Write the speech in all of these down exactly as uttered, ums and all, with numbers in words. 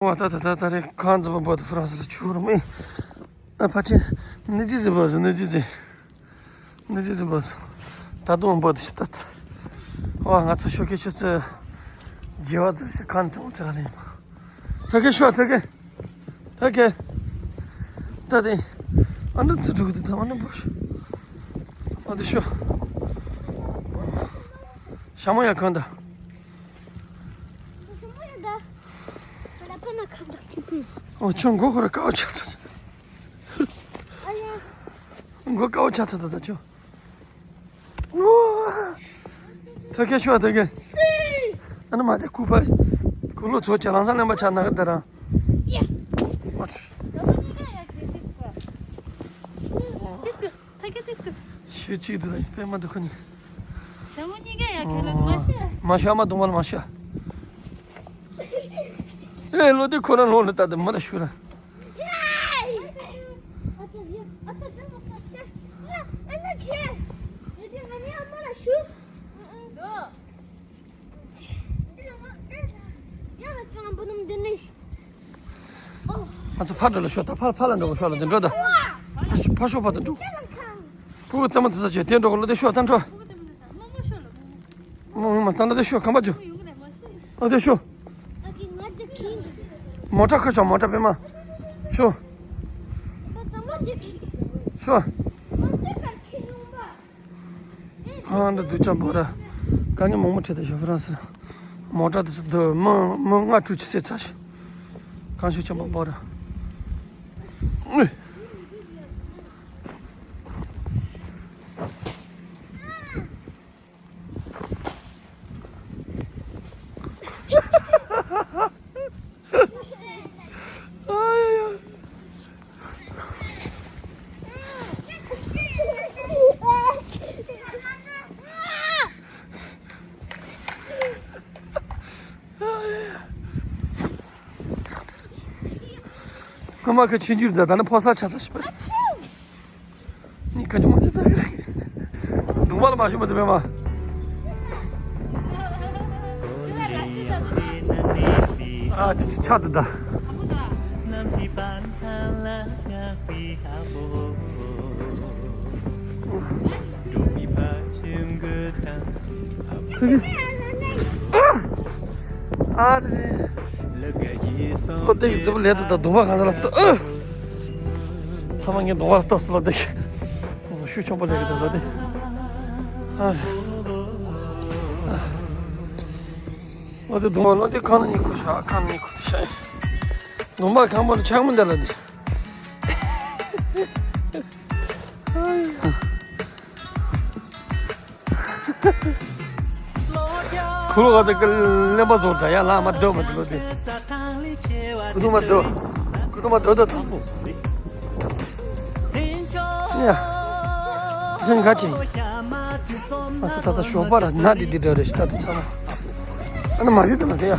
ཝ་ད་ད་ད་ད་རེ་ཁང་འཛིན་པ་འབོད་དུ་ཧྥ་རན་སི་ལ་ཆུ་རུ་མི། ཨ་ཕ་ཆེ། ནི་ཅི་ཟི་བ་ཟི་ནི་ཅི་ཟི། ནི་ཅི་ཟི་བ་ཟི། ད་དུང་འབོད་དུ་ཤི་ད་ད། ཝ་ང་ཚོ་ཤོ་ཁེ་ཤོ་ཚེ། རྗེ་བ་ཚེ་ཤི་ཁང་འཛིན་པ་ཚེ་ག་ལ་ཡིན་མ། ད་གེ་ཤོ་ད་གེ། ད་གེ། ད་དེ། ཨ་ནི་ཚུ་དྲུག་དེ་ད་ཨ་ནི་འབོད་ཤོ། ཨ་དེ་ཤོ། ཞྭ་མོ་ཡ་གང་ད། ཨོ་ཁྱོད་མགོ་ཁོ་ར་དཀའ་བ་ཆགས་ཚར། མགོ་དཀའ་བ་ཆགས་ཚར་ད་ད་ཁྱོད། ཐ་ཁེ་ཤོ་ཐ་ཁེ། ཨ་ནི་མ་དེ་ཁུ་པ། ཁུ་ལོ་ཚོ་ཆ་ལང་ས་ལེན་པ་ཆ་ན་ག་ད་ར། ཤུ་གཅིག་ཏུ་དང་པད་མ་དུ་ཁོ་ནི། ཞྭ་མོ་གཉིས་ཀ་ཡ་ཁྱོད་ལ་མ་ཤོད། མ་ཤོད་མ་གཏོང་བ་ལ་མ་ཤོད། ཨེ་ལོ་དེ་ཁོ་རང་ལོ་ལ་ལྟ་དུ་མ་ལ་ཤུ་ར། ང་ཚོ་ཕར་འགྲོ་ལ་ཤོག་ད་ཕར་ཕར་ལ་འགྲོ་ཤོག་ལ་འདི་འགྲོ་ད། ཕར་ཕར་ཤོག་ཕར་དུ་འགྲོ། ཕྲུ་གུ་རྩེད་མོ་རྩེ་ས་བྱས་དེ་འགྲོ་གོ་ལ་དེ་ཤོག་ད་འགྲོ། མོ་མོ་ད་ལ་དེ་ཤོག་གམ་པ་རྒྱུ། ཨ་དེ་ཤོག་མོ་ཊ་ཁ་ཤོག་མོ་ཊ་པད་མ། ཤོག་ཤོག་ཨ་འདི་སྡུག་ཅག་འབོ་ར། དཀའ་ངལ་མང་པོ་འཕྲད་དེ་ཤོག་ཧྥ་རན་སི་ལ། མོ་ཊ་དེ་ཚོ་སྡུག་མི་མི་ལྔ་དྲུག་ཅིག་བསད་ཚར་ཤག་གང་ཤོག་ཆེན་པོ་འབོ་ར། སྔོན་མ་ཁ་ཆུང་ཆུང་རེད། ད་ནི་ཕོ་གསར་ཆགས་ས་ཞིག་པ། ནི་ཁ་ཆུང་མ་ཆགས་ས་གི་རེད། གདོང་པ་ལ་མ་ཞུ་མ་དུ་བས་མ། ཨ་ཅི་ཅི་ཆགས་འདུག་ད། ཨ་རེ། ཁོ་དེ་གི་རྫི་བོ་ལས་དུ་དང་གདོང་པ་གང་ས་ལ་ལྟོས། ཨ། ཚང་མ་ངའི་གདོང་པ་ལ་ལྟོས་སུ་ལ་དེ། ཤུགས་ཆེན་པོ་ལས་གི་དང་ལ་དེ། ཨ། ཨ་དེ་གདོང་པ་ལ་དེ་ཁང་ནི་ཁུ་ཤ་ཁང་ནི་ཁུ་ཤ། གདོང་པ་ཁང་པ་ལ་ཆག་མི་འདི་ལ་དེ། ཁུ་ལོ་ག་ཚ་གི་གླེན་པ་བཟོ་འདྲ་ཡ་ལ་མ་སྡོད་མ་འདི་ལོ་དེ། ཁུ་ཐུ་མ་སྡོད། ཁུ་ཐུ་མ་སྡོད་ད་དང་པོ། ཡ། སེམས་ག་ཆེ། ང་ཚོ་ད་ལྟ་ཞོགས་པ་ར་ན་དེ་དེ་འདྲ་རེད་ཤི་ད་དེ་ཚང་མ། ཨ་ནི་མ་ཞུ་དུ་ན་དེ་ཡ།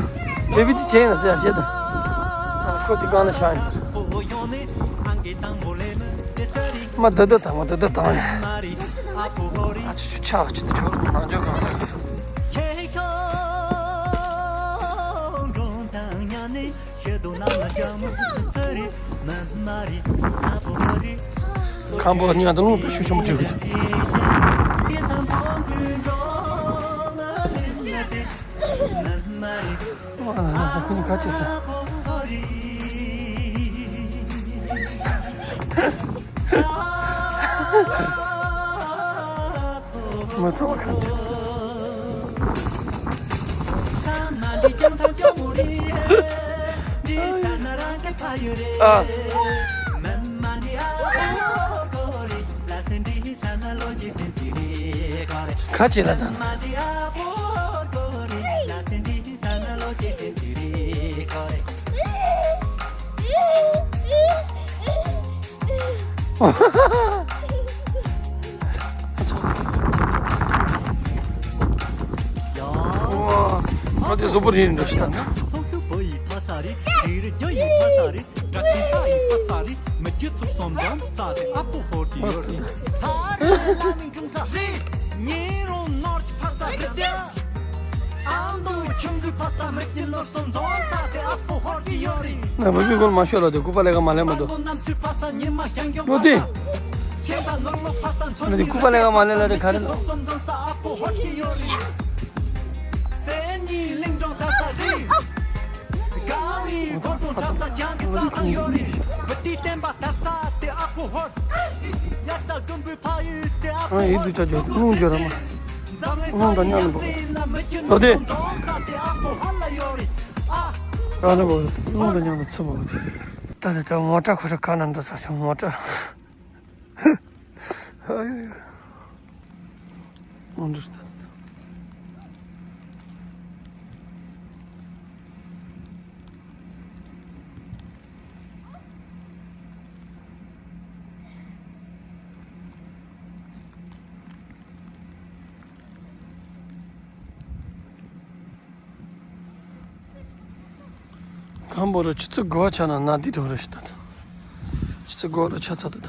བེ་བི་ཅི་ཅེ་ན་ཟེར་ཡ་བྱེད་དུ། ཨ་ཁོ་དེ་གང་ན་ཤ་ཡིན་ཟེར། མ་ད་ད་དང་མ་ད་ད་དང་ཡ། ཨ་ཆུ་ཆུ་ཆ་ཆུ་དུ་ཆོག་ནང་ཆོག་གང་ན། ཁམ་བུ་ཉ་དང་ལུང་པའི་ཤུ་ཤམ་བྲིས་གི། ཁུ་ནི་ཁ་ཅིག་ད། མ་ཚང་བ་ཁ་ཅིག་ད། ཨ། ཁ་ཅིག་ལ་ད། ཨ་དེ་བཟོ་པོ་རིན་འདྲ་ཞིག་ད་ན། ན་བུ་མི་གོལ་མ་ཤོད་ལ་དེ་སྐུད་པ་ལས་ཀ་མ་ལས་མ་འདུག་ལོ་དེ། ན་དེ་སྐུད་པ་ལས་ཀ་མ་ལས་ལ་དེ་ག་རེ་ལ། ཨ་ཡིག་དུ་ཆ་ཆོག་རླུང་འཇོ་ར་མ། རླུང་དང་མཉམ་དུ་འབོག་ལོ་དེ། ར་ལ་འབོག་རླུང་དང་མཉམ་དུ་ཚུར་འབོག་དེ། ད་དེ་ད་མོ་ཊ་ཁོ་ཊ་ཁ་ན་འདུག་ས་ཆུང་མོ་ཊ། ཨ་ཡོ་ཡོ། མོ་ཊ་ད། གང་པོ་ར་ཆུ་ཚོད་དགུ་པ་ཆགས་ན་ན་འདི་དོ་ར་ཞིག་ད། ཆུ་ཚོད་དགུ་པ་ར་ཆགས་ཚར་ད་ད།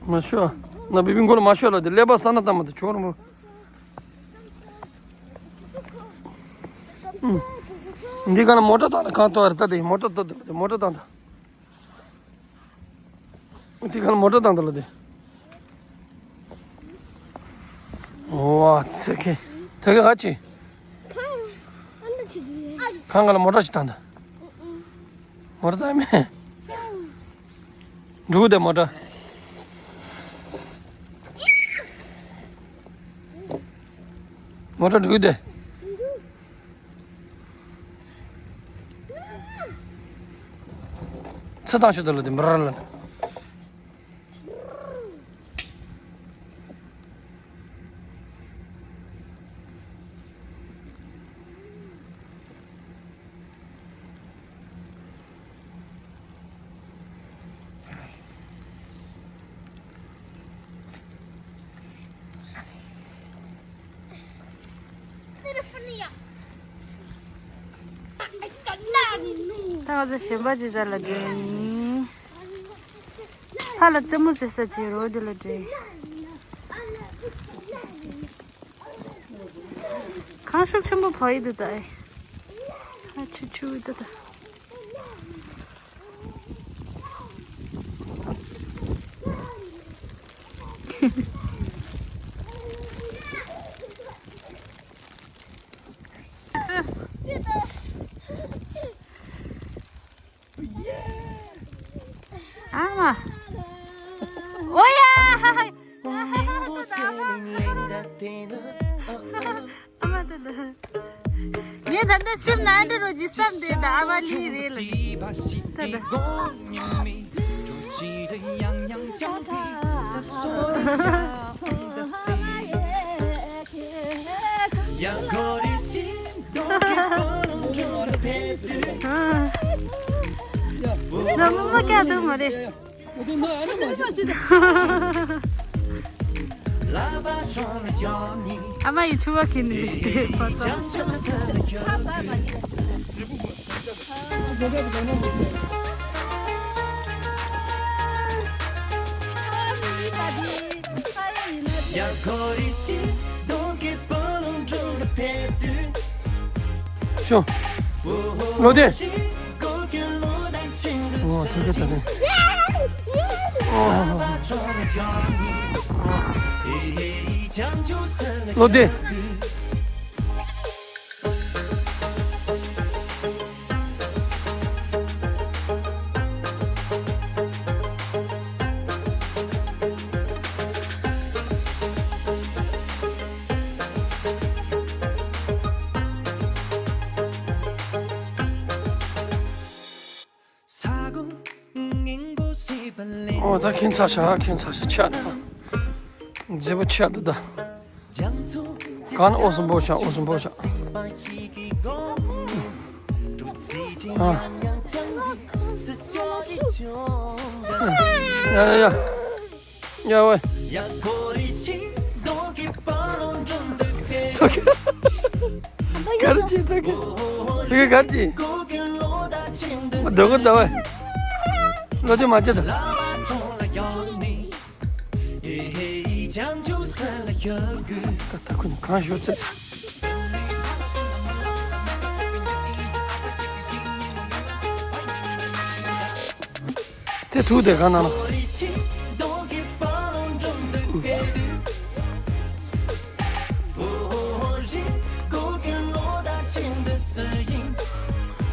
མ་ཤོད། ན་བི་བི་མགོ་ལ་མ་ཤོད་ལ་དེ་ཀླད་པ་ས་ན་བཏང་མ་ཐུབ་ཆོག་རུང་མོ། འདི་ག་ལ་མོ་ཊ་བཏང་ན་གང་ཐོག་རེད་ད་དེ་མོ་ཊ་ཏོ་དེ་མོ་ཊ་བཏང་ད། དེ་ག་ལ་མོ་ཊ་བཏང་ད་ལ་དེ། ཨོ་ཨ་ཐེ་ཁེ་ཐེ་ཁེ་ག་ཅི། གང་ག་ལ་མོ་ཊ་ཅི་བཏང་ད། མོ་ཊ་བཏང་མེད། འགྲོ་གི་དེ་མོ་ཊ། མོ་ཊ་འགྲོ་གི་དེ། ཚེ་དང་ཤོད་དོ་ལ་དེ་འབར་ལ། ད་ང་ཚོ་གཞན་པ་ཅིག་ས་ལ་འགྲོ་ཡིན། ཕ་ལ་རྩེད་མོ་རྩེ་ས་ཅིག་རོ་དེ་ལ་འགྲོ་ཡིན། གངས་ཤུགས་ཆེན་པོ་བབས་ཡི་འདུག་ད་ཨེ། ཨ་ཆུ་ཆུ་འདུག་ད། ཨ་མ། ཨོ་ཡ། ཨ་མ་ད་ད། ངས་ད་ལྟ་སེམས་ནང་འདྲི་རོ་ཇི་བསམ་དེ་ད་ཨ་མ་ལི་རེད་ལ་ད་ད། ལ་མོ་མ་ཀྱ་དུ་མ་རེད། ཨ་མ་ཡི་ཆུ་བ་ཁྱེར་ནས་བ་ཚོ། ཤོ། ལོ་དེ། ཨོ་ཐུག་གི་ད་དེ། ཨོ། ལོ་དེ། ཨོ་ད་ཁྱེད་ཚ་ཤ་ཁྱེད་ཚ་ཤ་ཆགས་ནས་མཛེས་པོ་ཆགས་འདུག་ད། གང་ཨོ་སུ་འབོ་ཤ་ཨོ་སུ་འབོ་ཤ། ཨ། ཡ་ཡ་ཡ། ཡ་ཝེ། གར་ཅི་ཐོག་གི་ཐོག་གི་གར་ཅི། འདོད་གོ་ད་ཝེ། ལོ་དེ་མ་ཅི་ད། ད་ད་ཁོ་ནི་གང་ཤོད་ཚེ། དེ་ཐུག་དེ་ག་ན་ལ།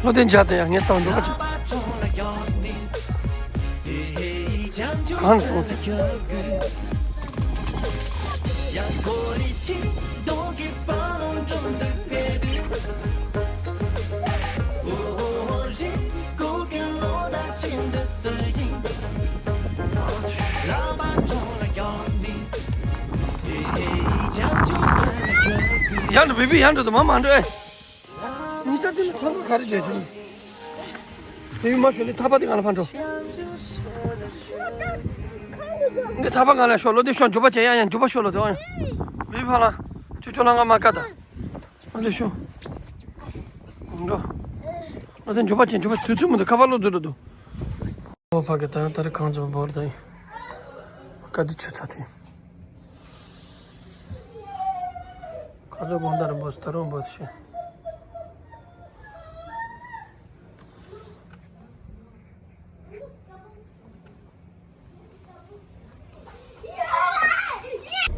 ལོ་དེ་འཇག་དེ་ཡང་ངས་བཏང་འགྲོ་བ་ཅིག་གང་བྱུང་ཚེ། ཡང་འགྲོ་བི་བི་ཡང་འགྲོ་དུ་མ་མ་འགྲོ་ཨེ། ཉིས་ཆ་དེ་ནི་ཚང་མ་ག་རེ་བྱས་བྱུང་། བི་བི་མ་ཤོད་ལེ་ཐག་པ་དེ་གང་ལ་ཕན་འགྲོ། འདི་ཐག་པ་གང་ལ་ཤོག་ལོ་དེ་ཤོག་འཇུ་པ་བྱས་ཡང་ཡང་འཇུ་པ་ཤོག་ལོ་དེ་ཨང་། བི་བི་ཕ་ལ་ཆུ་ཆུ་ལ་ང་མ་ཀ་ད། ཨ་ལེ་ཤོག་འགྲོ། ཨ་ལེ་འཇུ་པ་ཅན་འཇུ་པ་དུས་ཚོད་མི་འདུག་ཁ་པར་ལོ་འཛུལ་འགྲོ་འདུག་ཨོ་ཕ་གི་ད་ད་རེ་གང་ཚོ་བོར་ད་ཡིན། ཀ་དི་ཆུ་ཚ་དེ། ཁ་ཚོ་གང་ད་རེ་བོར་ད་རུང་བོར་ཤེ།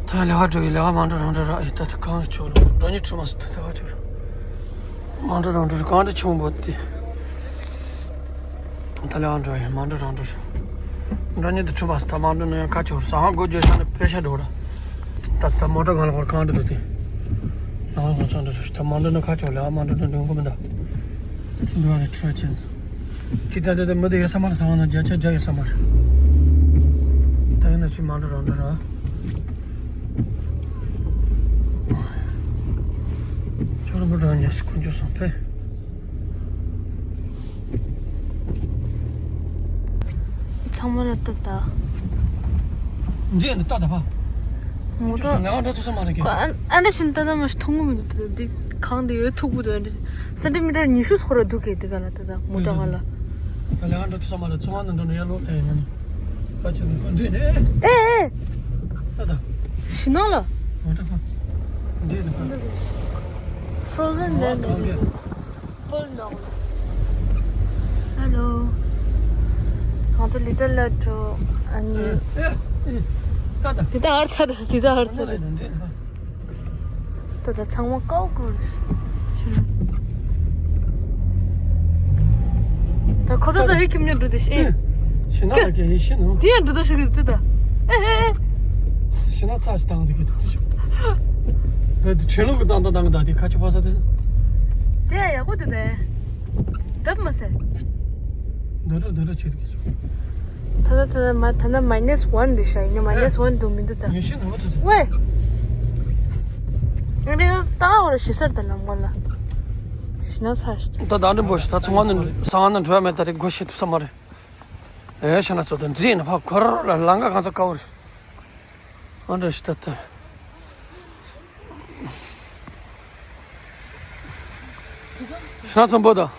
ད་ལས་ཀ་འགྲོ་ཡི་ལས་ཀ་མ་འགྲོ་རང་འགྲོ་ར་ཨེ་ད་ད་གང་ཆོག་ལོ་འགྲོ་ཉི་ཁྲི་མ་སི་ད་ལས་ཀ་ཆོག་མ་འགྲོ་རང་འགྲོ་ར་གང་འགྲོ་ཆུང་བོ་དེ། ད་ལས་ཀ་འགྲོ་ཡི་མ་འགྲོ་རང་འགྲོ་ར། འགྲོ་ཉི་ད་ཁྲི་མ་སི་ད་མ་འགྲོ་ན་ཡང་ཁ་ཆོག་ས་ཧང་སྒོ་བརྗོད་ས་ནས་ཕེ་ཤ་འགྲོ་ར། ད་ད་མོ་ཊ་གང་ལ་ཧོར་གང་འགྲོ་འདུག་དེ། ལ་ཧོར་ཚང་འགྲོ་ར་ད་མ་འགྲོ་ན་ཁ་ཆོག་ལས་ཀ་མ་འགྲོ་ན་འགྲོ་གི་མི་འདུག་འགྲོ་ར་ཁྲི་ཆེན། ཅི་ལྟར་འདི་མི་འདི་ཡོད་ས་མ་རེད། ས་བ་ན་བརྒྱ་ཆ་བརྒྱ་ཡོད་ས་མ་རེད། ད་ཡིན་ན་ཅི་མ་འགྲོ་རང་འགྲོ་ར། ཁྱོད་རང་མི་འགྲོ་ཉལ་སི་ཁོ་འཇོག་སོང་ཕེ། ཚང་མ་ལ་ལྟ་ད། འདི་ནི་ལྟ་ད་ཕ། མོ་ཊ། ང་འགྲོ་ཐུབ་ས་མ་རེད་ཀྱི། ཨ་ཨ་འདྲ་ཞིག་ལྟ་ད་མ་ཞིག་མཐོང་གི་མི་འདུག་དེ་གང་དེ་ཡོད་ཐུག་པོ་དེ་འདྲ། སེན་ཊི་མི་ཊར་ཉི་ཤུ་སོ་ར་འདུག་གས་དེ་ག་ལ་ད་ད་མོ་ཊ་ག་ལ། ད་ལས་ཀ་འགྲོ་ཐུབ་ས་མ་རེད། ཚོང་བ་ནང་འགྲོ་ན་ཡར་ལོག་ལས་ཡིན་ང་ནི། ཁ་ཆེ་ནི་ཁོ་འདྲེས་ནས། ཨེ་ཨེ། ད་ད། ཞི་ནང་ལ། མོ་ཊ་ཁ། འདྲེས་ནས་ཁ། ཕྲོ་ཟན་ལེན་འགྲོ་གི་འདུག་ཧེ་ལོ། ང་ཚོ་ལི་ཏལ་ལ་འགྲོ། ཨ་ནི། ཨེ་ཨེ། ད་ད། དེ་ད་ཨར་ཚར་རེད། དེ་ད་ཨར་ཚར་རེད། འདྲེས་ནས་ཁ། ད་ད་ཚང་མ་ཀའོ་ཀོ་རེད། ད་ཁོ་ཚོ་ད་ཧི་ཁྱིམ་ཉོ་འགྲོ་དེ་ཤི། ཨེ། ཤི་ན་ད་གེ་ཧི་ཤི་ནོ། དེ་ཡང་འགྲོ་ད་ཤི་གི་དེ་ད། ཨེ་ཨེ་ཨེ། ཤི་ན་ཚ་ཞིག་བཏང་དེ་གི་དེ་དེ་ཤི། ད་དེ་ཆེ་ལུག་གི་བཏང་ད་བཏང་གི་ད་དེ་ཁ་ཆུ་པ་ས་དེ། དེ་ཡང་ཡག་པོ་དེ་ད། འདབ་མ་ཟེར། འདོད་འདོད་འདོད་ཆེ་དེ་གི་ཆུ། ད་ད་ད་ད་མ་ད་ན་མའི་ནས་ཝན་རེད་ཤག་ཡིན་ན་མའི་ནས་ཝན་དུ་མི་འདུག་ད། ངས་ཤེས་ནོར་བ་ཚོ་ཚོ། ཝེ། ངས་ནི་ད་འོ་ར་ཞེ་སར་ད་ལམ་ཁ་ལ། ཤི་ན་ཚ་ཞིག་ད་ད་འདྲི་འབོ་ཞིག་ད་ཚོང་བ་ནི་ས་ང་ནི་འགྲོ་ཡ་མེད། ད་རེ་སྒོ་ཕྱེ་ཐུབ་ས་མ་རེད། ཨེ་ཤ་ན་ཚོ་ད་འཛིན་ནི་ཕ་གོ་ར་ལ་ལང་ཀ་གང་ཚོ་དཀའ་བོ་རེད། ཨ་འདྲ་ཞིག་ད་ད། ཤ་ཚོན་པོ་དང་།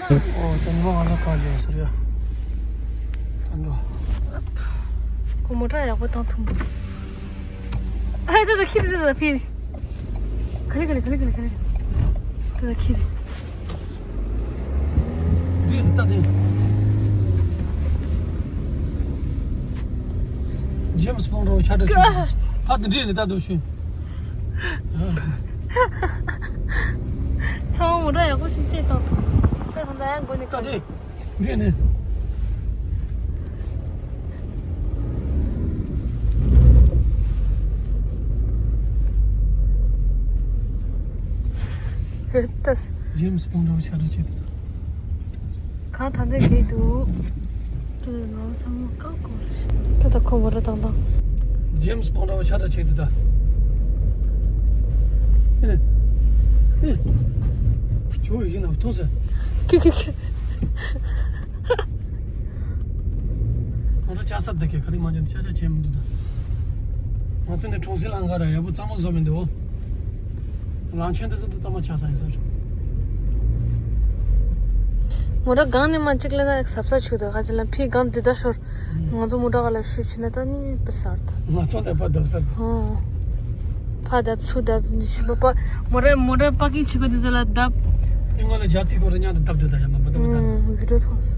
ཨོ་དེ་ནི་ང་ལ་ཁ་རྒྱག་ཟེར་ཡ། ད་འགྲོ། ཁོ་མོ་ཊ་ཡག་པོ་བཏང་ཐུབ་འདུག་ཨ་ད་ད་ཁྱི་དེ་ད་ད་ཕི། ག་ལེ་ག་ལེ་ག་ལེ་ག་ལེ་ག་ལེ། ད་ད་ཁྱི་དེ། འདི་ལྟ་དེ། ཇེམ་སི་པོང་རོ་ཆ་འདྲ་ཞིག་ཧ་དེ་འདྲས་ནི་ལྟ་དུ་ཤིན། ཚང་མ་མོ་ཊ་ཡག་པོ་ཞིག་བཅད་བཏང་ཐུབ། ད་ད་ད་ཡང་མགོ་ནས་ལྟ་དེ། འདྲས་ནི། ཧེ་ཏས། ཇེམ་སི་པོང་རོ་ཆ་འདྲ་ཆེ་དེ། གང་ད་འདི་གས་འདུག་ད་ནང་ཚང་མ་བཀག་གོ་རེད། ད་ད་ཁོ་མོ་ར་དང་དང་། ཇེམ་སི་པོང་ར་ཆ་འདྲ་ཆེ་དེ་ད། ཨེ། ཨེ། ཇོ་ཡིན་ནམ་ཐུག་ཟེར། ཁི་ཁི་ཁི། མོ་ཊ་ཆག་ས་ད་གི་ག་རེ་མ་འཇོན་ཆ་ཆ་བྱེད་མི་འདུག་ད། ང་ཚོ་ནས་གྲོང་གསེབ་ལ་འགའ་ར་ཡག་པོ་གཙང་མ་བཟོ་མི་འདུག་འོ། རང་ཆེན་དེ་ཚོ་ད་གཙང་མ་ཆག་ས་ཡིན་ས་རེད། མོ་ཊ་སྒང་ནས་མ་གཅིག་ལ་ན་ཟབ་ས་ཆུ་དང་ཁ་ཅིག་ལ་ཕི་སྒང་དུ་ད་ཤོར། ང་ཚོ་མོ་ཊ་ག་ལ་ཤུ་ཆི་ན་ད་ནི་པི་སར་ད། ང་ཚོ་ནས་ཕ་དབ་སར་ད། ཨོ། ཕ་དབ་ཚུར་དབ་ནི་ཤི་པ་པ། མོ་རེ་མོ་རེ་པ་ཀིང་ཆི་གོ་དི་ཟ་ལ་དབ། ཏི་ང་ལ་རྒྱ་ཚིག་གོ་རེ་ཉང་དུ་དབ་དུ་ད་ཡ་མ་མ་དབ་དབ། ཨུམ། བི་ཌིའོ་ཚོང་སི།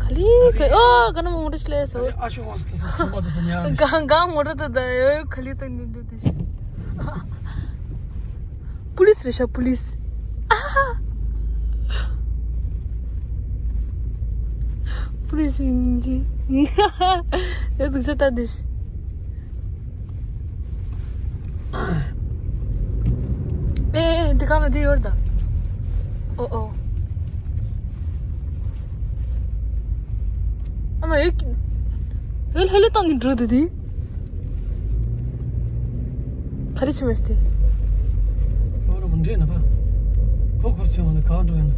ཁ་ལི་ཁ་ཨོ་ག་ན་མོ་རེ་ཤི་ལེ་སོ། ཨ་ཤུ་ཝང་སི་ཏི་སི་ཚོང་པ་དུ་སི་ཉ། གང་གང་མོ་རེ་ད་ད་ཡོ་ཁ་ལི་ད་ནི་འདི་དི་ཤི། པུ་ལིས་རེད་ཤག་པུ་ལིས། ཨ་ཧ། པུ་ལིས་ཡིན་གྱི། ཡ་དུག་ས་ལྟ་དེ། ཨེ་ཨེ་འདི་གང་ལ་འདི་ཡོད་ད། ཨོ་ཨོ། ཨ་མ་ཡོད། ཡོད་ལྷོད་ལྷོད་བཏང་ནས་འགྲོ་འདུག་དེ། ག་རེ་བྱེད་མ་ཤེས་ཏེ། ཁོ་རང་མི་འདྲེས་ན་ཕ། ཁོ་ཁོར་ཚོས་འོང་ནས་གང་འགྲོ་ཡིན་ན།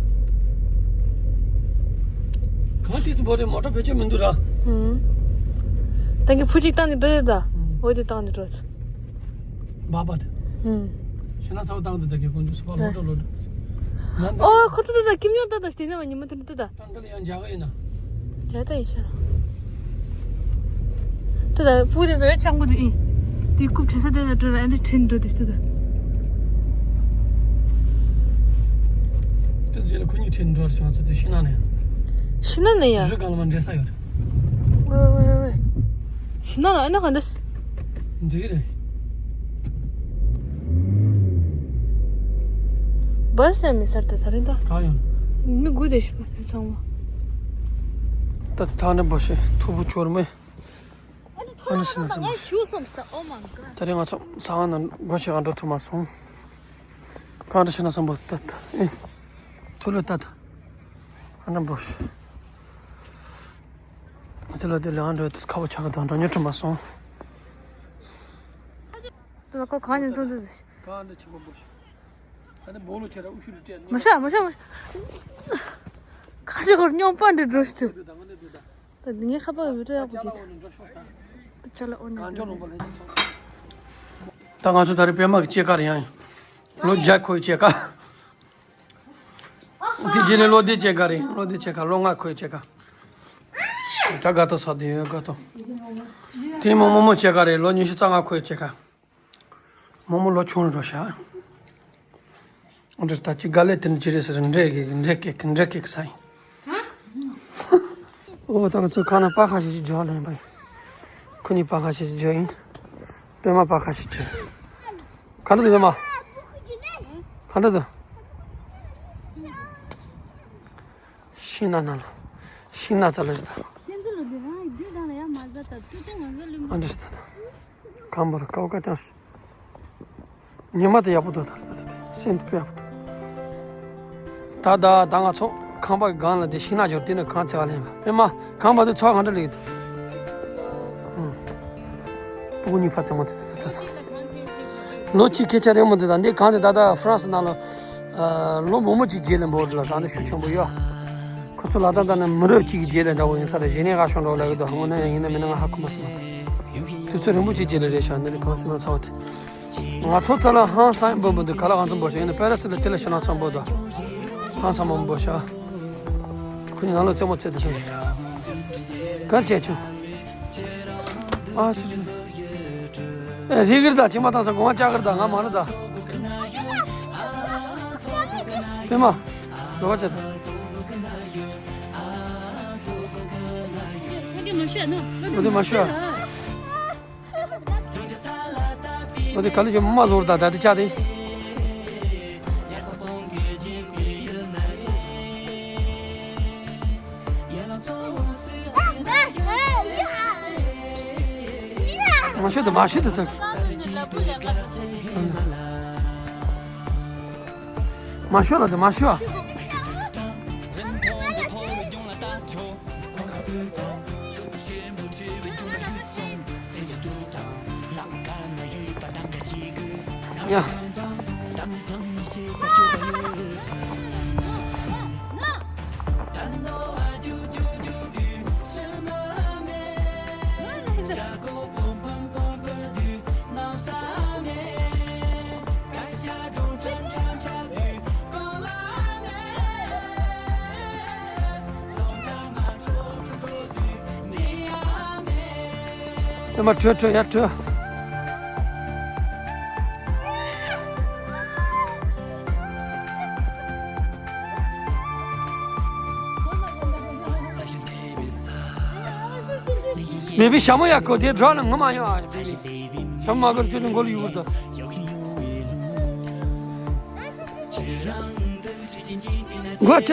གང་དུས་སུ་བོ་རེ་མོ་ཊ་བེད་སྤྱོད་མི་འདུག་ར། ཧུམ། ད་གིན་ཕུ་གཅིག་བཏང་ནས་འགྲོ་ཡོད་ད། ཧུམ། འོ་དེ་བཏང་ནས་འགྲོ་ཚོ། བ་བ་དེ། ཧུམ། ཤི་ན་ཚ་བོ་བཏང་དུ་ད་གིན་ཁོང་ཚོ་སུ་ཕ་ལོ་འགྲོ་ལོ་འགྲོ། ཨོ་ཁོ་ཚོ་ད་ད་ཀིམ་ཡོང་ད་ད་ཤི་ན་བ་ཉི་མ་དེ་འདྲ་ད། ད་འདི་ལ་ཡང་རྒྱ་གར་ཡིན་ན། རྒྱ་ད་ཡིན་ཤག་ད་ད་སྤུ་དེ་ཚོ་ཡང་སྤྱང་པོ་དེ་ཡིན། དེ་རྐུབ་བྲེག་ས་དེ་ལ་འགྲོ་ར་ཨ་འདི་ཁྲིད་འགྲོ་དེ་ཤི་ད། དེ་རྗེས་ལ་ཁོ་གཉིས་ཁྲིད་འགྲོ་ར་བྱུང་ཚོ་དེ་ཤི་ན་ནས། ཤི་ན་ནས་ཡ། རི་སྒང་ལ་མ་འདྲེས་ས་ཡོད་རེད། ཝེ་ཝེ་ཝེ་ཝེ། ཤི་ན་ལ་ཨ་ན་ག་འདྲ། འདི་རེད། བ་སེ་མི་སར་དེ་ཚ་རིང་ད། གང་ཡོང་། མི་དགུ་དེ་ཤི་པ་ཚང་མ། ད་ད་ཐང་འདྲ་འབོ་ཤེ་ཐུ་བུ་ཆོར་མེ། ཨ་ནི་ཐོ་ཨ་ནི་རང་ཤི་ན་ང་སམ་བོ་ཤི། ཆུ་སོང་ས། Oh my god། ད་རེས་ང་ཚོ་ས་ང་ན་སྒོ་ཕྱེ་ག་འགྲོ་ཐུབ་མ་སོང་། གང་འདྲ་ཤི་ན་སམ་བོ་ད་ད་ཨེ། ཐུ་ལོ་ད་ད། ཨ་འདྲ་འབོ་ཤེ། དེ་ལ་དེ་ལ་ཨ་འདྲ་དེ་ཁ་བོ་ཆག་ག་དང་འགྲོ་ཉོ་ཐུབ་མ་སོང་། ལ་ཀོ་གང་ཉིན་ཚོང་དུ། གང་འདྲ་ཆེ་བོ་འབོ་ཤེ། ཨ་ནི་སྦོ་ལོ་ཁྱེད་ར་ཨུ་ཤུ་རུ་སྤྲད་ནས། མ་ཤ་མ་ཤ་མ་ཤ། ཁ་ཤས་ཁོར་སྙོམས་པ་འདྲ་འགྲོ་ཤི་ཐུབ། ད་ངའི་ཁ་པར་བི་ཌིའོ་ཡག་པོ་གྱིས་ད། ད་ཅ་ལག་འོ་ན་ད། ད་ང་ཚོ་ད་རེས་པད་མ་གི་སྐྱེས་སྐར་ཡང་ཡིན། ལོ་བརྒྱ་འཁོར་བའི་སྐྱེས་སྐར། དེ་རྗེས་ནས་ལོ་ཟླའི་སྐྱེས་སྐར་རེད། ལོ་ཟླའི་སྐྱེས་སྐར། ལོ་ལྔ་འཁོར་བའི་སྐྱེས་སྐར། ད་དགའ་ཏོག་ས་དེ་ཡོད་དགའ་ཏོག་དེ་མོ་རྨོ་མོ་སྐྱེས་སྐར་རེད། ལོ་ཉི་ཤུ་རྩ་ལྔ་འཁོར་བའི་སྐྱེས་སྐར། རྨོ་མོ་ལོ་ཆུང་རུ་འགྲོ་ཤག་འདིར་ད་ཅི་ག་ལེ་དེ་འདྲ་ཅི་རེད་ཟེར། འདྲེ་གི་འདྲེ་གི་འདྲེ་གི་ས་ཡིན། ཨོ་ད་ང་ཚོ་ཁ་ན་པ་ཁ་ཤས་ཤིག་འཇོག་ལེན་པ་ཡིན། ཁོ་གཉིས་པ་ཁ་ཤས་ཤིག་འཇོག་ཡིན། པད་མ་པ་ཁ་ཤས་ཅི། ག་འདྲ་འདུག་པད་མ། ག་འདྲ་འདུག་ཤིང་ནགས་ནང་ལ། ཤིང་ནགས་རྩ་ལ་རེད་ད། ཨ་འདྲ་ཞིག་ད་ད། གང་བར་ཀའོ་ཀ་ཅང་ཞིག་ཉི་མ་དེ་ཡག་པོ་འདུག་ད་ད་ད་ད་སེམས་དེ་དཔེ་ཡག་པོ་འདུག་ད་ད་ད་ང་ཚོ་ཁང་པ་གི་སྒང་ལ་དེ་ཤིང་ནགས་འབྱོར་དེ་ནི་གང་ཚེ་བ་ལེན་པ་པད་མ་ཁང་པ་དེ་ཚོ་གང་འདྲ་ལེགས་འདུག་ཨང་། སྤུ་གུ་གཉིས་ཕ་ཚེ་མ་ཚེ་ད་ད་ད་ད། ལོ་གཅིག་སྐད་ཆ་རེད་མོ་དེ་ད་འདི་གང་དེ་ད་ད་ཧྥ་རན་སི་ནང་ལ་ལོ་མང་པོ་གཅིག་རྗེས་ལ་འབོར་དུ་ལ་ཟ་འདྲ་ཤུགས་ཆེན་པོ་ཡོད། ཁོ་ཚོ་ལ་ད་ད་ནི་མི་རབས་གཅིག་གི་རྗེས་ལ་འདྲ་བོ་ཡིན་ས་རེད། གཞི་ནས་ཧ་ཤོང་འགྲོ་ལ་ཡོད་དོ་ཧ་མོ་ན་ཡང་ཡིན་ན་མིན་ན་ང་ཧ་གོ་མ་སོང་། དུས་ཚོད་རིང་པོ་གཅིག་རྗེས་ལ་རེད་ཤག་འདི་ནི་གང་སེ་ན་ཚ་བོ་དེ། ང་ཚོ་ཚ་ལ་ཧང་སང་འབོར་འབོར་འདུག་ག་ལ་གང་ཚོ་འབོར་ཤག་ཡིན་ན་པེ་རི་སི་ལ་དེ་ལ་ཤི་ན་ཚང་འབོར་དོ། ཧང་སང་མ་འབོར་ཤག་ཁོ་གཉིས་ནང་ལོགས་རྩེད་མོ་རྩེ་དེ་ཐོན། ག་བྱས་ཆུ། ཨ་ཆུ་ཆུ། ཨེ་རི་གིར་ད་ཅི་མ་བཏང་ས་གོང་ལྕགས་གིར་ད་ང་མ་རེད་ད། པད་མ། རོ་བ་ཅེ་ད། འོ་དེ་མ་ཤོད་ཨ། འོ་དེ་ག་ལེ་ཅོ་མ་ཟོར་ད་ད་དེ་ཅག་དེ། མ་ཤོད་དུ་མ་ཤོད་དུ་ཐུབ། མ་ཤོད་ལ་དུ་མ་ཤོད། ཡ། ཨ་མ་བྲོས་བྲོས་ཡ་བྲོས། བེ་བི་ཞྭ་མོ་ཡ་གོ་དེ་འགྲོ་ན་ངོ་མ་ཡོང་ཨ། བེ་བི་ཞྭ་མོ་མ་གོ་ཁྱོད་ནི་མགོ་ལ་ཡུར་དོ། མགོ་ཆ།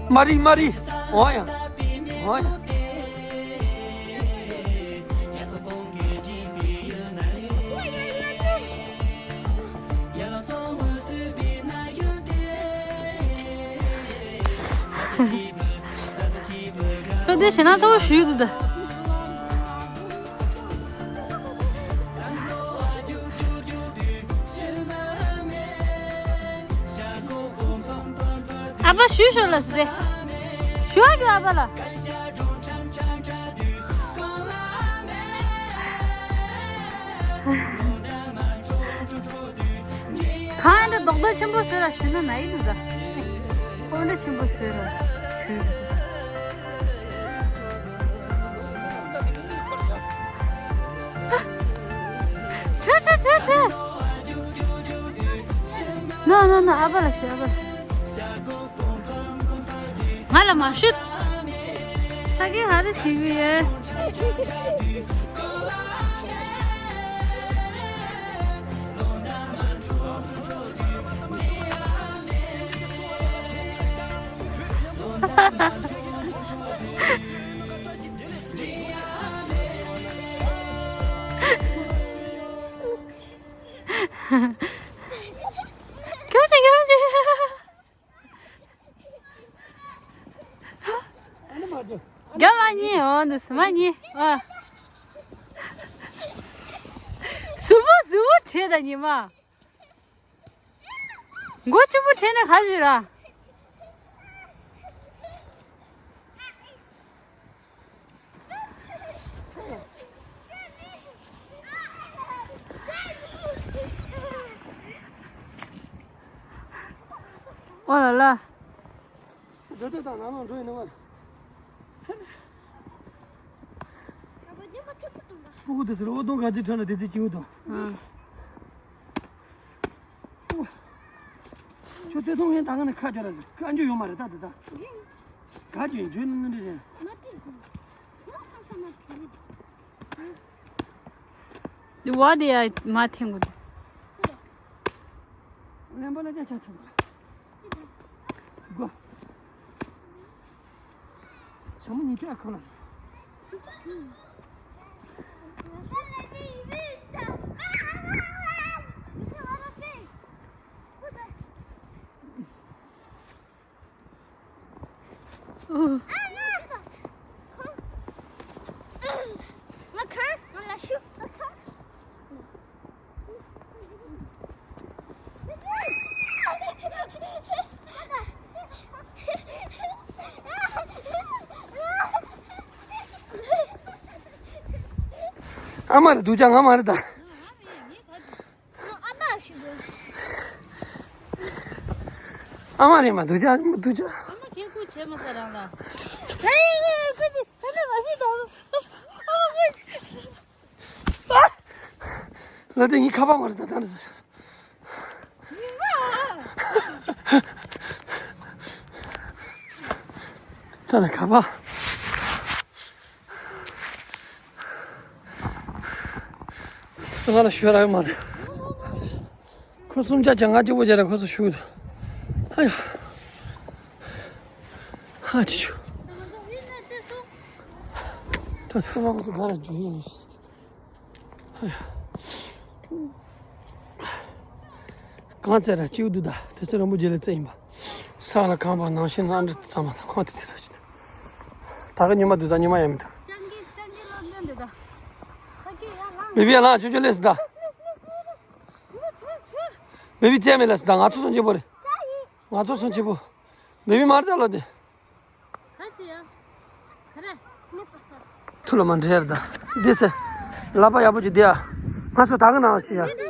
མ་རི་མ་རི། འོ་ཡ། འོ་ཡ། ཁྱོད་དེ་ཞེ་ན་ཚ་བོ་ཞུས་འདུག་ད། ཨ་ཕ་ཞུ་ཞོར་ལ་ཟེ། ཞུ་ཨ་རྒྱུ་ཨ་ཕ་ལ། གང་ཡིན་འདྲ་རྡོག་རྡོག་ཆེན་པོ་བཟོས་ར་ཞུ་ན་ན་ཡིན་འདུག་ད། ཁོ་འདྲ་ཆེན་པོ་བཟོས་ར་ཞུ། ཁྲ་ཁྲ་ཁྲ་ཁྲ། ན་ན་ན་ཨ་ཕ་ལ་ཞུ་ཨ་ཕ་ལ། ང་ལ་མ་ཤོད། ད་གིན་ཧ་རི་ཞིག་ཡོད། ཁྱོད་ཀྱིས་ཁྱོད་ཀྱིས། རྒྱ་མ་ཉིན་འོ་འདི་སུ་མ་ཉིན་ཨ། སུ་བོ་སུ་བོ་བྲེས་ད་ཉི་མ། མགོ་ཆུ་བོ་བྲེས་ནས་ག་ཞུ་ར། ཨོ་ལ་ལ། འདི་ལྟ་དང་ནང་ལ་འགྲོ་ཡིན་ནི་མ་རེད། སྤུ་གུ་དེ་ཚོར་འོ་དོང་ག་ཚོད་ཁྲ་ན་དེ་ཚོད་སྐྱིད་པོ་དང་། ཨང་། ཁྱོད་དེ་མཐོང་ངན་ད་ག་ནས་ཁ་རྒྱ་ར་ཟིག་ཁ་འཇུ་ཡོད་མ་རེད་ད་དེ་ད། ག་འཇུ་འཇུ་ནི་འདི་རེད། འདི་བ་དེ་ཡ་མ་འཐེན་དགོས་འདུག་ལན་པ་ལ་ཅང་ཆ་ཚང་། གོ། ཞྭ་མོ་ཉིས་ཆ་ཁོ་ལ། ཨུ། ང་གང་ང་ལ་ཞུ། ཨ་མ་རེད་འདུག་ཅག་ང་མ་རེད་ད། ཨ་མ་ཞུ་དགོས། ཨ་མ་རེད་མ་འདུག་ཅག་མ་འདུག་ཅག་ཨ་མ་ཁྱེད་སྐུ་ཆེ་མ་ས་རང་ལ། ཧེ་ཧེ་སྐུ་ཆེ་ཧེ་ལེ་མ་ཤི་དང་། ཨ་མ་སྐུ་ཆེ། ལ་དེ་ངའི་ཁ་པར་མ་རེད་ད་ད་ནི་ཟ་ཤག་ད་ནི་ཁ་པར། ང་ལ་ཞོར་ཡོད་མ་རེད། ཁོ་གསུམ་ཆ་ཆ་ང་གཅིག་པོ་བྱས་ན་ཁོ་ཚོ་ཞུགས་དང་། ཨ་ཡ། ཧ་ཅི་ཆུ། ད་ཚང་མ་ཁོ་ཚོ་ག་ར་འཇུ་ཡིན། ཧ་ཡ། གང་ཚེ་ར་སྐྱིད་འདུག་ད་དེ་ཚོ་རིན་པོ་ཆེ་ལ་རྩེ་ཡིན་པ། ས་ལ་ཁང་པ་ནང་བཞིན་ལྷ་འདྲེ་ཚང་མ་དང་ཁོང་དེ་དེ་ར་ཅི། ད་ག་ཉི་མ་འདུག་ད་ཉི་མ་ཡང་མི་འདུག་ཅང་གི་ཅང་གི་ལོ་འདི་འདི་ད། ད་གི་ཡ་ལ། བི་བི་ཡ་ལ་ཆུ་ཆུ་ལེས་ད། བེ་བི་བཙས་མེད་ལ་ཟེར། ད་ང་ཚོ་སོང་ཆེན་པོ་རེད། ང་ཚོ་སོང་ཆེན་པོ། བེ་བི་མར་ད་ལོ་དེ། ཐུ་ལ་མ་འདྲེར་ད། འདི་སེ། ལག་པ་ཡག་པོ་ཅིག་འདི་ཨ། ང་ཚོ་ད་ག་ནང་ཞིག་ཡ། ད་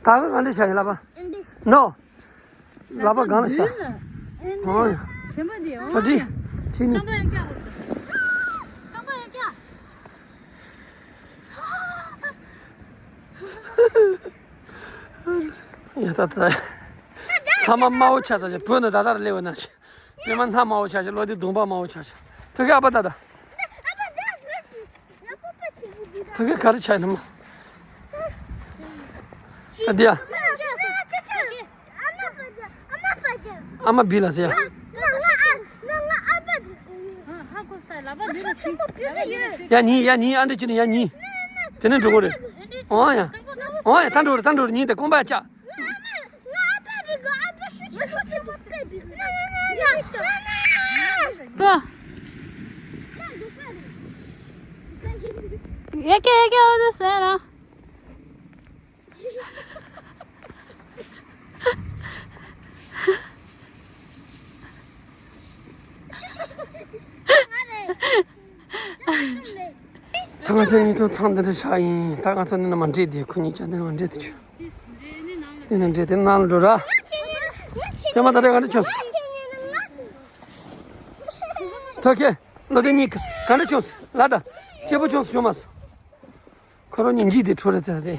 ག་ག་འདྲ་བྱ་ཡིན་ལག་པ། ནོ། ལག་པ་གང་ལ་བྱ། ཨོ་ཡ། ཞེན་པ་འདི་ཨོ་ད་འདི། ཡ། ཁྱེད་གཉིས། རྐང་པ་ཡར་བཀྱག་རྐང་པ་ཡར་བཀྱག་ཡ་ད་ད། ཚང་མ་དམར་པོ་ཆགས་ཚར་ཅིག་བོད་ནི་ད་ལྟར་སླེབས་པ་ན་ཞིག་པད་མ་སྣ་དམར་པོ་ཆགས་ཤིང་། ལོ་དེ་གདོང་པ་དམར་པོ་ཆགས་ཤིང་། ཐུག་གི་ཨ་ཕ་ད་ད། ཐུག་གི་ག་རེ་ཆགས་ནི་མ། ཨ་དེ་ཡ། ཨ་མ་བི་ལ་ཟེར་ཡ། ཡ་ནི་ཡ་ནི་ཨ་འདྲ་ཅི་ནི་ཡ་ནི། དེ་ནས་འགྲོ་གོ་རེད། ཨོ་ཡ། ཨོ་ཡ་ད་འགྲོ་རེད་ད་འགྲོ་རེད། ཉིན་དེ་ཀོང་པ་ཡ་ཆགས། གོ། ཡ་ཀྱེ་ཡ་ཀྱེ་ཨོ་དེ་སེ་ལ། ད་ང་ཚོ་གཉིས་ཐོག་ཚང་འདི་འདྲ་ཆགས་ཡིན། ད་ང་ཚོ་འདི་ནས་མར་འདྲེས་དེ། ཁོ་གཉིས་ཆ་འདི་ནས་མར་འདྲེས་དེ་ཆུ། འདི་ནས་འདྲེས་དེ་ནང་ལ་འགྲོ་ར། ཡ་མ་ད་རེ་ག་འདྲ་བྱུང་། ཐོ་ཁེ། ལོ་དེ་གཉིས་ག་འདྲ་བྱུང་། ལ་ད་སྐྱིད་པོ་བྱུང་སོང་མ་སོང་། ཁོ་རང་གཉིས་འཇིགས་ཏེ་འཕྲོ་རེ་ཚར་ཏེ།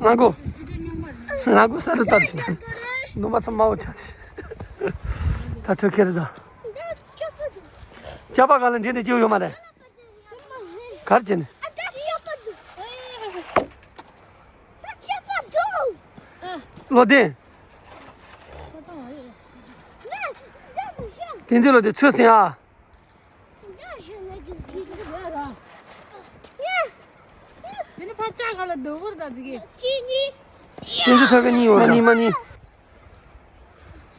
ང་གོ། ང་གོ་ས་རུ་ལྟར་ཞིག་ནུ་མ་ཚོ་དམར་པོ་ཆགས་ཏེ། ད་ཐོད་ཁེར་ད། ཅག་པ་ག་ལ་འདྲེ་འདྲེ་སྐྱེ་ཡོད་མ་རེད། གར་བྱས་ནས། ལོ་དེ། དེ་ཚོ་ལོ་དེ་ཚོས་ཟིན་ཨ། དེ་ནི་ཕ་ཅག་ག་ལ་རྡོ་བོར་ད་བི་གེ། དེ་ཚོ་ཐོད་ཁ་གཉིས་ཡོད་ར། མ་ནི་མ་ནི།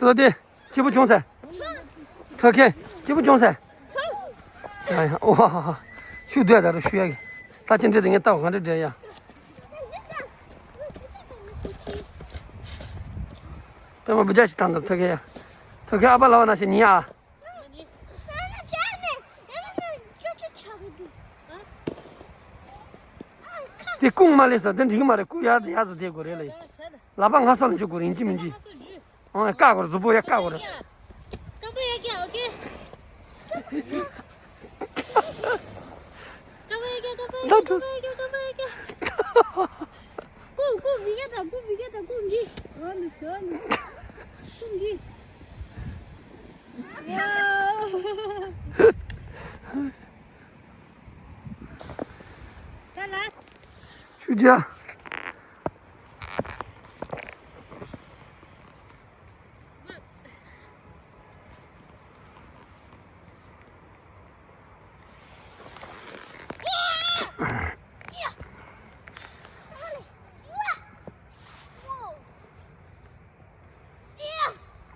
ལོ་དེ། སྐྱིད་པོ་བྱུང་ཟེར། ཐོད་ཁེ། སྐྱིད་པོ་བྱུང་ཟེར། ཡ་ཡ་ཨོ་ཧ་ཧ་ཧ། ཤུགས་སྡུད་ད་རུ་ཤུ་ཡ་གི། ད་ཅི་འདྲེ་དེ་ངས་ལྟ་བ་ག་འདྲེ་འདྲེ་ཡ། པད་མ་བུ་ཇ་ཞིག་བཏང་དང་ཐོད་ཁེ་ཡ། ཐོད་ཁེ་ཨ་ཕ་ལ་བ་ན་ཞིག་ཉི་ཨ། དེ་ཀུང་མ་ལེ་ས་དེ་འགྲིག་མ་རེད། ཀུ་ཡ་དེ་ཡ་ས་དེ་དགོས་རེད་ལ་ཡ། ལ་པ་ང་ས་ལ་འཇུག་དགོས་རེད། ཡིན་གཅིག་མིན་གཅིག་ཨང་ཀ་གོར་གཟུགས་པོ་ཡ་ཀ་གོར། རྐང་པ་ཡ་ཀྱ་ཨོ་ཀེ། རྐང་པ་ཡ་ཀྱ་རྐང་པ་ཡ་ཀྱ་རྐང་པ་ཡ་ཀྱ། ཀུ་ཀུ་བི་ཀ་ད་ཀུ་བི་ཀ་ད་ཀུ་འགི། ཨོ་ནི་སོ་ནི། ཀུ་འགི། ད་ལ། ཆུ་རྒྱ།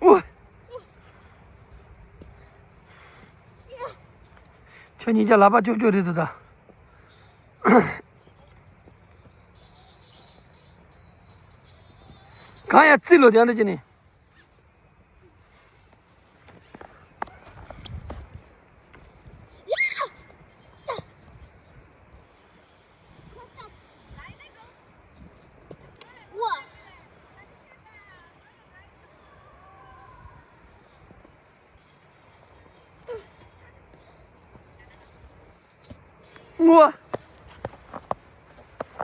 ཨོ། ཁྱོད་གཉིས་ཀྱི་ལག་པ་ཅོབ་ཅོབ་རེད་འདུག་ད། གང་ཡང་རྩིས་ལོ་དེ་འདྲ་བྱས་ནས། ངོ་།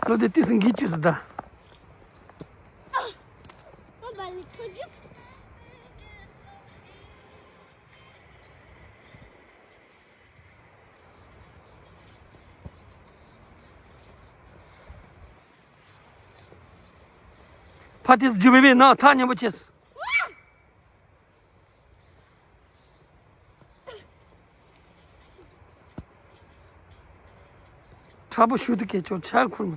ལོ་དེ་ཏི་སིང་གིས་བཅུ་ཟི་ད། ཕ་ཏིས་ཇུ་བེ་བེ་ན་ཐག་ཉེ་པོ་ཆེས། ཁྲ་པོ་ཤུ་ཏི་ཀེ་ཅོ་ཆ་ཁུར་མི་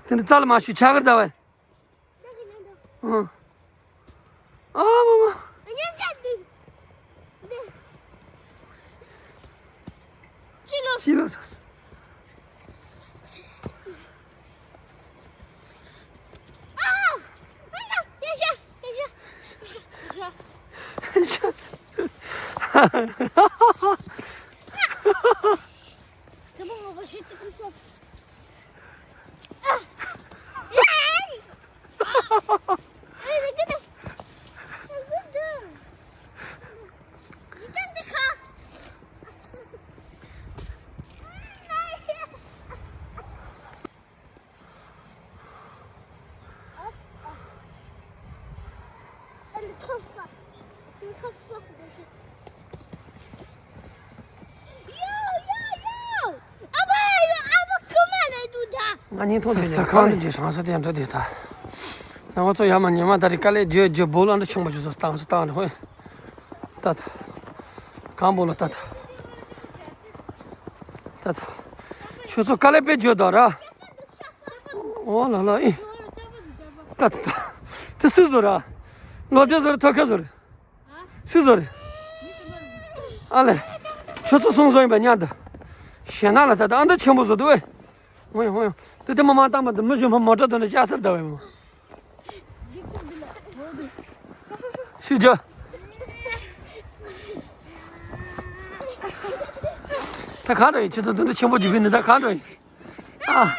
ཐུབ། དེ་འདྲ་རྩ་ལ་མ་ཞུ་ཆ་གར་ཟླ་བས། ཨང་། ཁྱི་ལ་ཟ། ང་ཉིན་ཐོག་ཟེར་ནས་ཁང་ནས་ཀྱི་ཧྲང་ས་དེ་འགྲོ་དེ་ད། ང་ཚོ་ཡ་མ་ཉི་མ་ད་རི་ཀ་ལས་རྒྱུ་རྒྱུ་བོ་ལ་འདྲ་ཆུང་པ་ཆུ་ཚོད་བཏང་སུ་བཏང་ནས་ཧོꯏ། ད་ད། གང་བོ་ལ་ད་ད། ད་ད། ཆུ་ཚོད་ཀ་ལས་པའི་རྒྱུ་དང་ར། འོ་ལ་ལ་ཨི། ད་ད་ད། དེ་སུ་བཟོ་ར། ལོ་དེ་བཟོ་ར་ཐོ་ཁ་བཟོ་ར། སུས་བཟོ་རེད། ཨ་ལེ། ཁྱོད་ཚོ་སོང་སོང་ཡིན་པ་མཉམ་དུ། ཞེ་ན་ལ་ད་ལྟ་ཨ་འདྲ་ཆེན་པོ་བཟོ་འདུག་ཨེ། ཧོ་ཡ་ཧོ་ཡ། དེ་དེ་མ་མ་བཏང་མ་དུ་མི་གཞོན་པ་མོ་ཊ་དོན་ནས་ཅག་སར་ད་བས་མོ། ཤི་རྒྱུ། ད་གང་འགྲོ་ཡིན་ཁྱེད་ཚོ་དེ་འདྲ་ཆེན་པོ་ཅིག་བིན་ནི་ད་གང་འགྲོ་ཡིན། ཨ།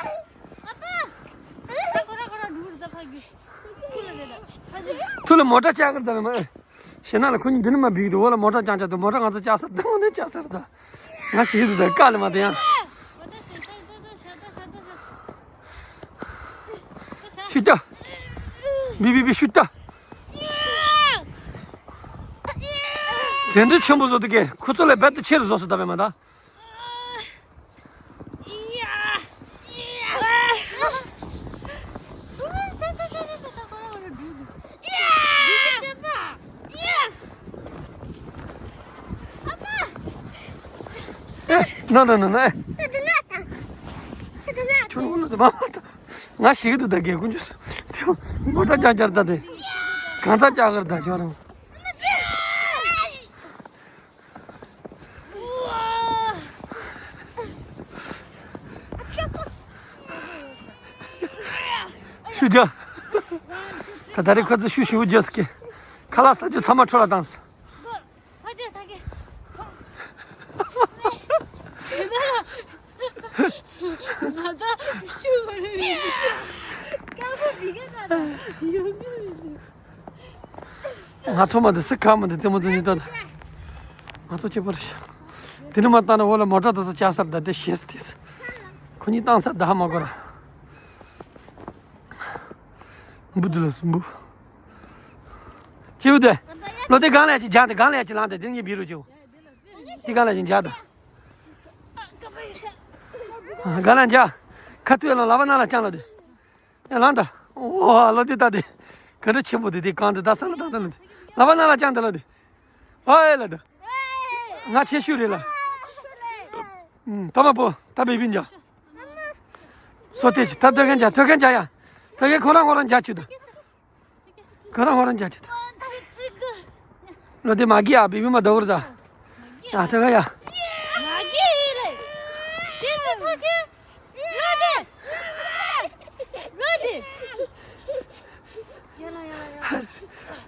ཐུ་ལ་མོ་ཊ་ཅག་གར་ད་བས་མོ་ཨེ། ཞེ་ན་ལ་ཁོ་གཉིས་འདི་ནི་མ་འབིག་འདུག་འོ་ལ་མོ་ཊ་ཅང་ཅང་འདུག་མོ་ཊ་ང་ཚོ་ཅག་ས་འདུག་ནི་ཅག་སར་ད། ང་ཞིག་འདུག་ད་ཀ་ལ་མ་དེ་ཡང་། ཤུ་ཏ། བི་བི་བི་ཤུ་ཏ། དེ་འདྲ་ཆེན་པོ་བཟོ་འདུག་གས་ཁོ་ཚོ་ལས་རྦད་དེ་ཆེ་རུ་བཟོ་སོང་ད་བས་མ་ད། ཨེ། ན་ན་ན་ན་ཨེ། ཁྱོད་ནོར་ལ་དེ་མ་མ་ད། ང་ཞིག་ཏུ་ད་གས་ཀུན་ཆུ་སུ། དེ་མོ་ཊ་ཅག་ཅག་ད་དེ། གང་ཚ་ཅག་གར་ད་ཁྱོད་རང་། ཤུ་རྒྱ། ད་ད་རེས་ཁོ་ཚོ་ཤུ་ཤུ་རྒྱ་སྐད། ཁ་ལག་ཟ་རྒྱུ་ཚང་མ་འཕྲོ་ལ་བཏང་སོང་། ང་ཚོ་མ་འདི་སི་ཁ་མ་འདི་རྩེད་མོ་རྩེ་ཉིན་ད། ང་ཚོ་ཁྱད་པར་ཞིག་དེ་ནི་མ་བཏང་ན་འོ་ལ་མོ་ཊ་དུ་སུ་ཅག་སར་ད་དེ་ཤེས་ཏེ། ཁོ་གཉིས་བཏང་སར་ད་ཧ་མ་གོ་ར། འབུ་དུ་ལ་སུ་འབུ། ཅེའུ་དེ། ལོ་དེ་གང་ལས་ཅི་བྱ་དེ་གང་ལས་ཅི་ལངས་དེ་དེ་ངས་བི་རུ་ཅེའུ། དེ་གང་ལས་ཅི་བྱ་དེ། གང་ལས་བྱ། ཁ་ཐུག་ལ་ལ་བ་ན་ལ་ཅང་ལ་དེ། ཡ་ལང་ད། ཨོ་ལོ་དེ་ད་དེ། ག་འདྲ་ཆེན་པོ་དེ་དེ་གང་དེ་ད་ས་ལ་ད་ད་ལ་དེ། ལ་བ་ན་ལ་ཅང་དེ་ལ་དེ། ཨོ་ཨེ་ལ་དེ། ང་ཆེ་ཤོས་རེད་ལ། ཨུམ་ད་མ་པོ་ད་བི་བི་འཇག་སོ་ཏེ་ཅི་ད་ཐོད་ཁན་འཇག་ཐོད་ཁན་འཇག་ཡ། ཐོད་ཁན་ཁོ་རང་ཁོ་རང་འཇག་ཆུ་ད། ཁོ་རང་ཁོ་རང་འཇག་ཆུ་ད། ལོ་དེ་མ་གི་ཡ་བི་བི་མ་ད་བོར་ད། ཡ་ཐོད་ཁན་ཡ། མ་གི་རེད། དེ་ཚོ་ཐོད་ཁན། ལོ་དེ། ལོ་དེ།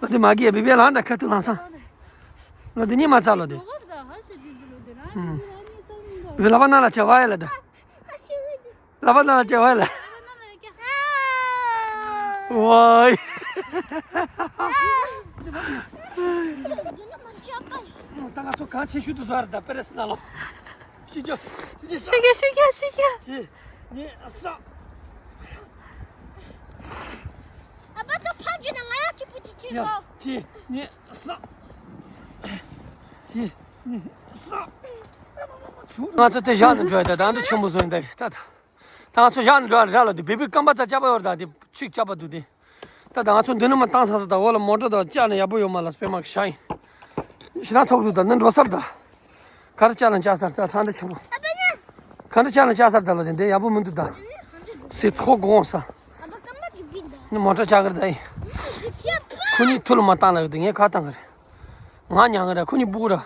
ལོ་དེ་མ་གི་བི་བི་ལང་ད་ཁ་ཐུག་ལང་སང་། ལོ་དེ་ཉི་མ་ཚ་ལོ་དེ། བི་ལ་བ་ན་ལ་ཆ་བ་ཡ་ལ་ད། ལ་བ་ན་ལ་ཆ་བ་ཡ་ལ། ཝའི། ད་ང་ཚོ་གང་ཆེ་ཤོས་དུ་བཟོ་ར་ད་པེ་རེ་སི་ན་ལོ། ཤུ་རྒྱ་ཤུ་རྒྱ་ཤུ་རྒྱ། གཅིག་གཉིས་གསུམ། ཨ་ཕ་ད་ཕ་རྒྱུད་ན་ང་ཡ་གཅིག་པུ་གཅིག་གཅིག་ཡ་གོ་གཅིག་གཉིས་གསུམ། གཅིག་གཉིས་གསུམ། ང་ཚོ་དེ་བཞག་ནས་འགྲོ་ཡ་ད་ད་འདི་ཆེན་པོ་བཟོ་ཡིན་ད་ད་ད། ད་ང་ཚོ་བཞག་ནས་འགྲོ་ཡ་ར་ལ་དེ་བི་བི་རྐང་པ་ད་ཅག་པ་ཡོད་ར་ད་དེ་ཆིག་ཅག་པ་འདུག་དེ། ད་ད་ང་ཚོ་འདི་ནི་མ་བཏང་ས་ས་ད་འོ་ལ་མོ་ཊ་ད་ཅག་ནས་ཡག་པོ་ཡོད་མ་ལ་སྤེ་མ་གི་ཤ་ཡིན། ཤི་རང་ཚོགས་འདུག་ད་ནི་འགྲོ་སར་ད། ག་རེ་ཅག་ལ་ཅག་སར་ད་ཐང་འདི་ཆེན་པོ། ག་རེ་ཅག་ལ་ཅག་སར་ད་ལ་དེ་འདི་ཡག་པོ་མི་འདུག་ད། སི་ཐོག་གོང་ས། ནི་མོ་ཊ་ཅག་གི་ར་ད་ཡིན། ཁོ་གཉིས་ཐུ་ལ་མ་བཏང་ལ་ཡོད་དེ་ངས་ག་བཏང་གི་རེད། ང་མྱང་གི་ར་ཁོ་གཉིས་སྤུ་གུ་ར།